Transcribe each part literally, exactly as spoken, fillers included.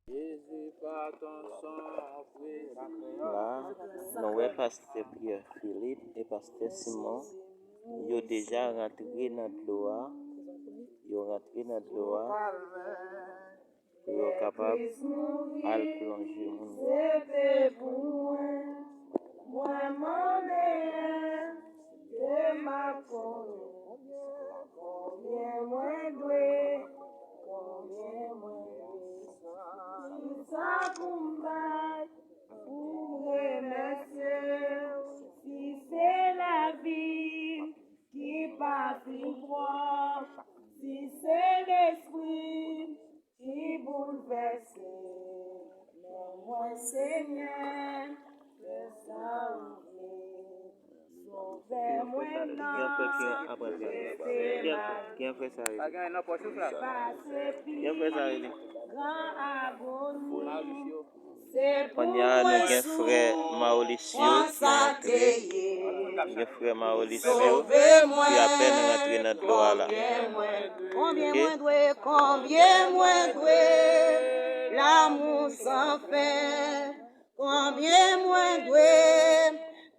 La, nou wè pastè Pierre Philippe e pastè Simon, yo deja rantre nan dlo a, yo rantre nan dlo a pou yo kapab al plonje moun yo. Se te pou mwen, mwen mande, ke m ap konnen konbyen mwen dwe, konbyen mwen dwe. Kisa pou m bay pou m remèsye w, si se lavi m ki pa fin pwòp, si se lespri m ki boulvèse. Men mwen, Senyè, fè sa ou vle. Sovè mwen nan, Kiyès frè sa rele? Kiyès frè sa rele? Kounye a, nou gen frè Mauricio ki antre. Nou gen frè Mauricio ki apèn rantre nan dlo a la. Konbyen mwen dwe, konbyen mwen dwe, lanmou san fen. Konbyen mwen dwe,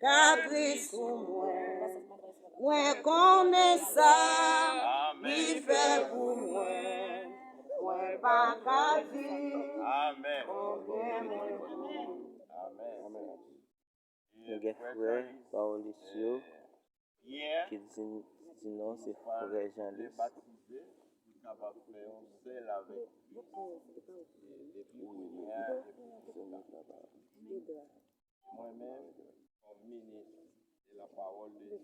ka Kris pou mwen. Mwen konnen sa li fè pou mwen. Mwen pa ka di konbyen mwen dwe. Nou gen frè Paolisio ki di, di non, se frè Jean Lis. Mwen menm, kòm minis de la pawòl de Dye,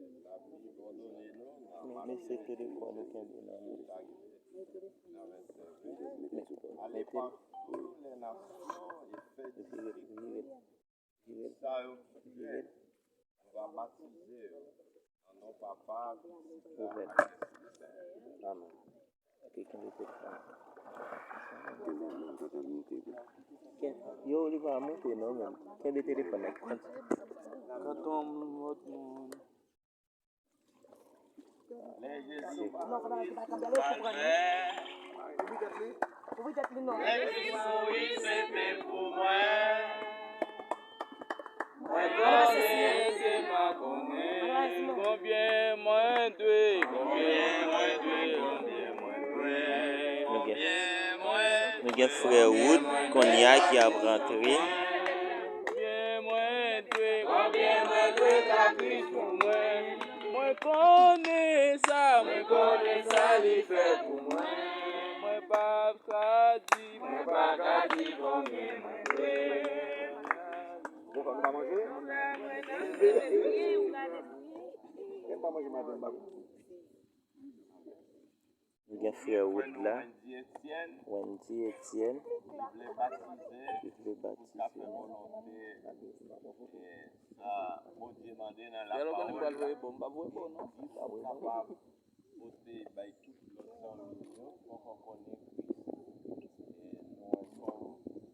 n ap kòdone nou nan... Men, men se telefòn ou kenbe nan men. Allez par toutes les nations et faites disciples. Sa yo ki krè, nou va batize yo nan non Papa, Pitit la ak Lespri Sen. Amèn. Ok, kenbe telefòn. Ken-, yo, li pa monte non, men. Kenbe telefòn nan. Kanton lòt moun. Lè Jezi pati, sa l fè. Lè Kris mouri, se te pou mwen. Mwen konnen ke m pa konnen konbyen mwen dwe, konbyen mwen dwe, konbyen mwen dwe, konbyen mwen... Nou gen frè Wood kounye a ki ap rantre. Konbyen mwen dwe, konbyen mwen dwe ka Kris pou mwen. Mwen konnen sa, mwen konnen sa li fè pou mwen. Mwen p ap ka di, mwen pa ka di konbyen mwen dwe. Bon, nou pa manje? Lè m pa manje maten, m pa... Nou gen frè Wood la, Wendy Etienne, ki vle batize. Sa Bondye mande nan lapawòl la. Li di pou kapab pote bay tout lòt zanmi yo ki poko konnen Kris. E nou wè kòm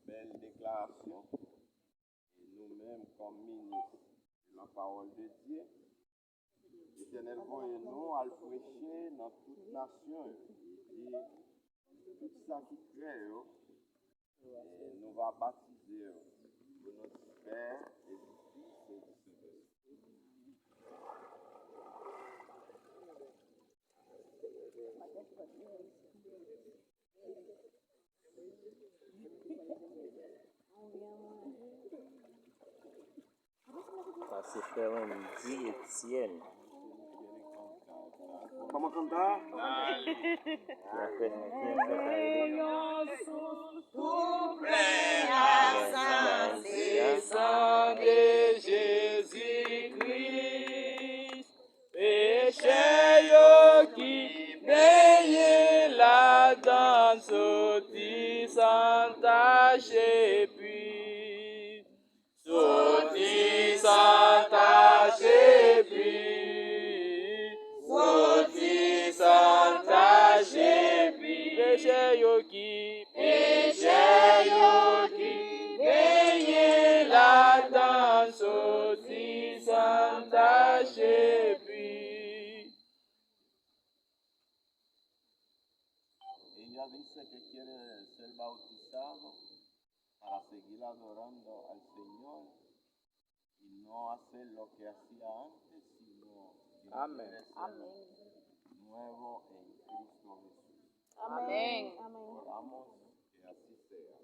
bèl deklarasyon. E nou menm, kòm minis de la pawòl de Dye, Letènèl voye nou al preche nan tout nasyon yo. Li di, tout sa ki krè yo, e nou va batize yo o non di Pè, e di Fis, e di Sentespri. Sa se frè Wendy Etienne. Kòman kanta? Ki ap fè, ki ap fè sa rele? Tou plen a sa, se san de Jezi Kris. Peche yo ki benyen ladan, soti san tach epi, soti san tach epi, soti san tach epi. Peche yo ki Peche yo ki benyen ladan, soti san tach epi. que quiere ser bautizado para seguir adorando al Señor y no hacer lo que hacía antes, sino que Amén. Quiere ser Amén. Nuevo en Cristo Jesús. Amén. Amén. Oramos que así sea.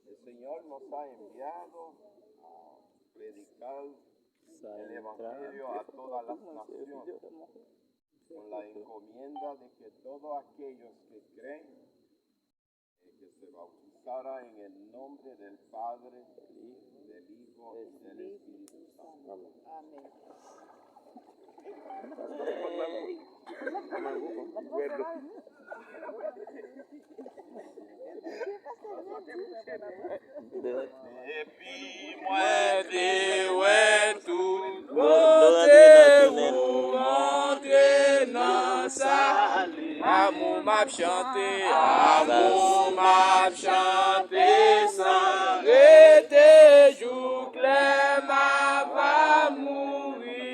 El Señor nos ha enviado a predicar el Evangelio a todas las naciones, con la encomienda de que todos aquellos que creen, eh, que se bautizara en el nombre del Padre, del Hijo y del Espíritu Santo. Amén. Depi mwen te wè tout bonte ou antre nan sali. Amou m ap chante, amou m ap chante san rete jouk lè m ava mouri.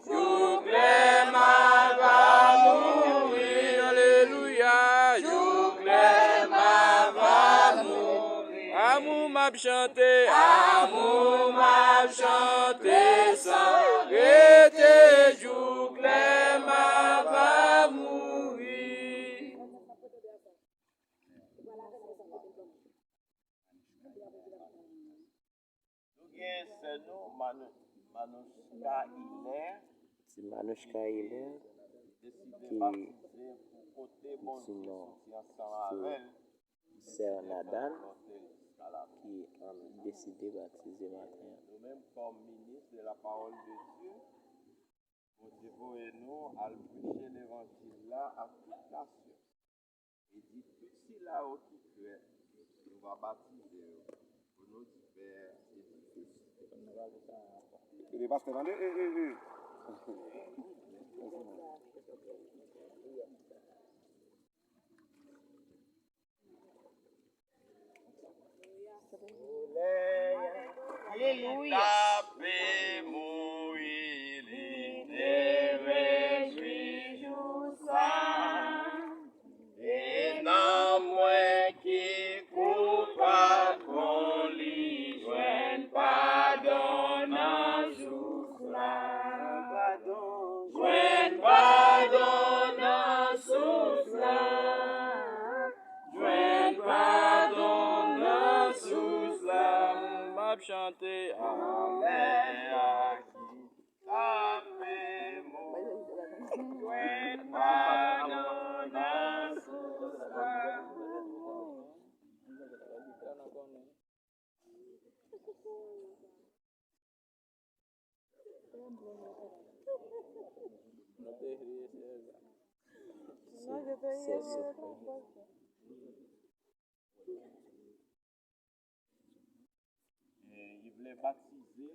Jouk lè m ava mouri, alelouya, jouk lè m ava mouri. Amou m ap chante, amou m ap chante san rete jouk lè m ava mouri. Nou gen sè nou, Manu-, Manushka Hilaire, ti Manushka Hilaire, ki di non se sè Nadal, ki deside batize maten an. Nou menm, kòm minis de la pawòl de Dye, Bondye voye nou al preche levanjil la a tout nasyon. E di tout sila yo ki krè, nou va batize yo o non di Pè e di Fis. Tande pastè, tande, e, e, e. Alelouya. Tape mouri, li te rejwi jou sa. E nanm mwen ki koupab kon li jwenn padon nan sous la. Jwenn padon nan sous la. Jwenn padon nan sous la. M ap chante amèn ak ki tape mou. Jwenn padon nan sous la. E li vle batize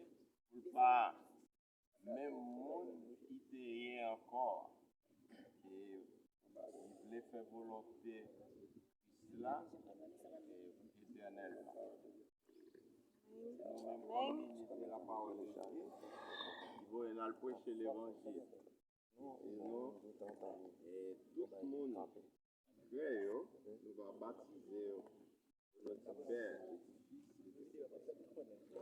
pou l pa menm moun ki te ye ankò. E li vle fè volonte Kris la, e, etènèlman. Nou menm kòm minis de la pawòl de Dye, li voye n al preche levanjil. E nou, e tout moun ki krè yo, nou va batize yo. O non di Pè, e di Fis, e di Sentespri.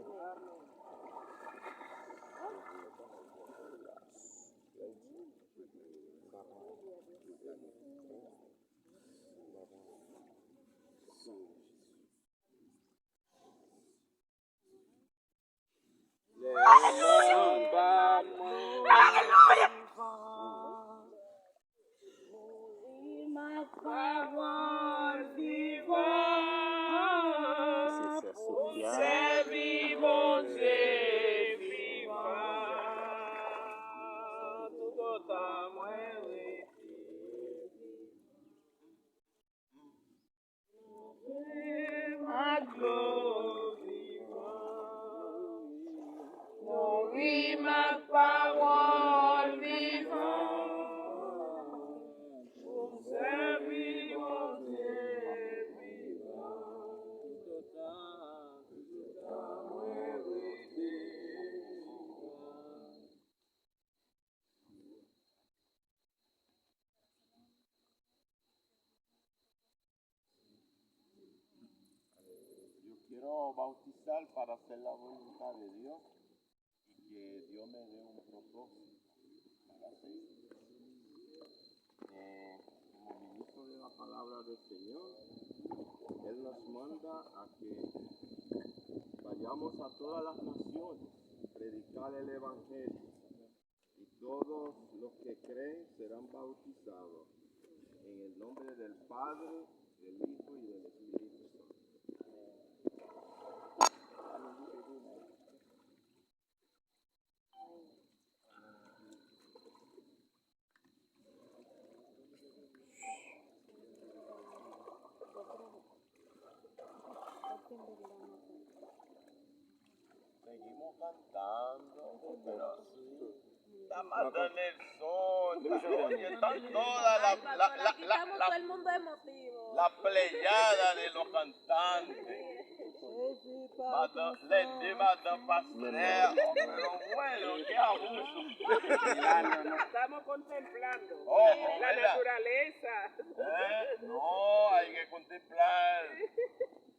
Alelouya! Alelouya! Mouri m ak pawòl vivan pou m sèvi Bondye vivan toutotan mwen respire. Ak dlo vivan, mouri m ak pawòl vivan, pou m sèvi Bondye. Quiero bautizar para hacer la voluntad de Dios y que Dios me dé un propósito para hacer. Eh, como ministro de la palabra del Señor, Él nos manda a que vayamos a todas las naciones, predicar el Evangelio, y todos los que creen serán bautizados en el nombre del Padre, del Hijo y del Espíritu Santo. Seguimos cantando, pero sí. Está matando el son. Oye, están toda la, la, la, la, la, la pleyada de los cantantes. Madan, les deux madan pastè, pero bueno, qué abuso. Estamos contemplando la naturaleza. Eh, no, hay que contemplar.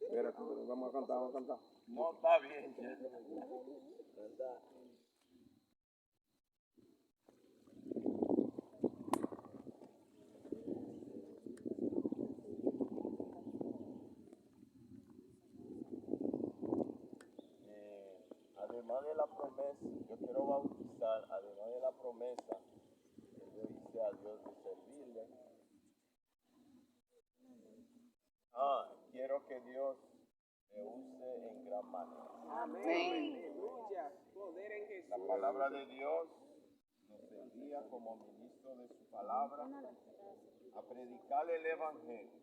Espérate, vamos a cantar, vamos a cantar. No, está bien. Eh, además de la promesa, yo quiero bautizar, además de la promesa que yo hice a Dios de servirle. Ah, quiero que Dios me use en gran manera. Amén. Aleluya. Poder en Jesús. La palabra de Dios nos envía como ministro de su palabra a predicar el evangelio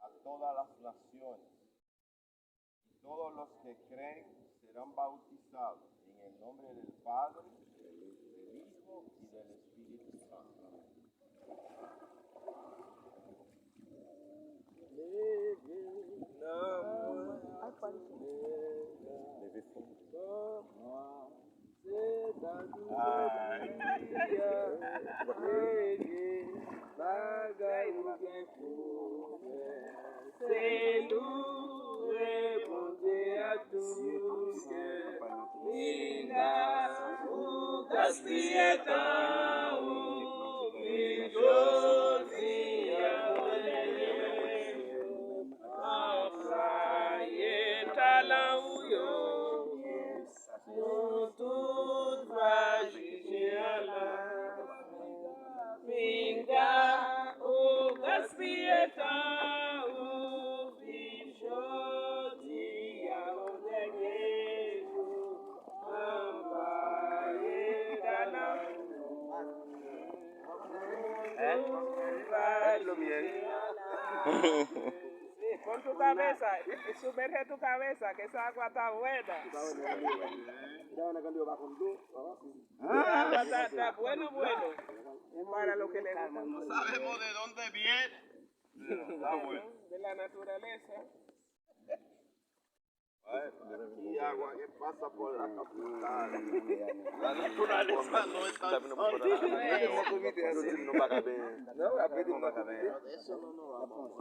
a todas las naciones. Y todos los que creen serán bautizados en el nombre del Padre, del Hijo y del Espíritu Santo. Leve nan mwen, leve fò. Ay. Leve, bagay ou gen pou fè. Se louwe Bondye ak tout kè. Pinga ou gaspiye tan ou, vin jodi a, anplwaye talan ou yo. Nou tout va jije a la fen. Pinga ou gaspiye tan ou, vin jodi a yon dènye jou. Anplwaye talan ou. Hein? Con tu cabeza, sumerge tu cabeza, que esa agua está buena. Esa agua está, está bueno, bueno. Para lo que le gusta. No sabemos de dónde viene, pero está bueno. De la naturaleza. Ay, y agua que pasa por la capital. La naturaleza no es tan santa. Eso no nos vamos.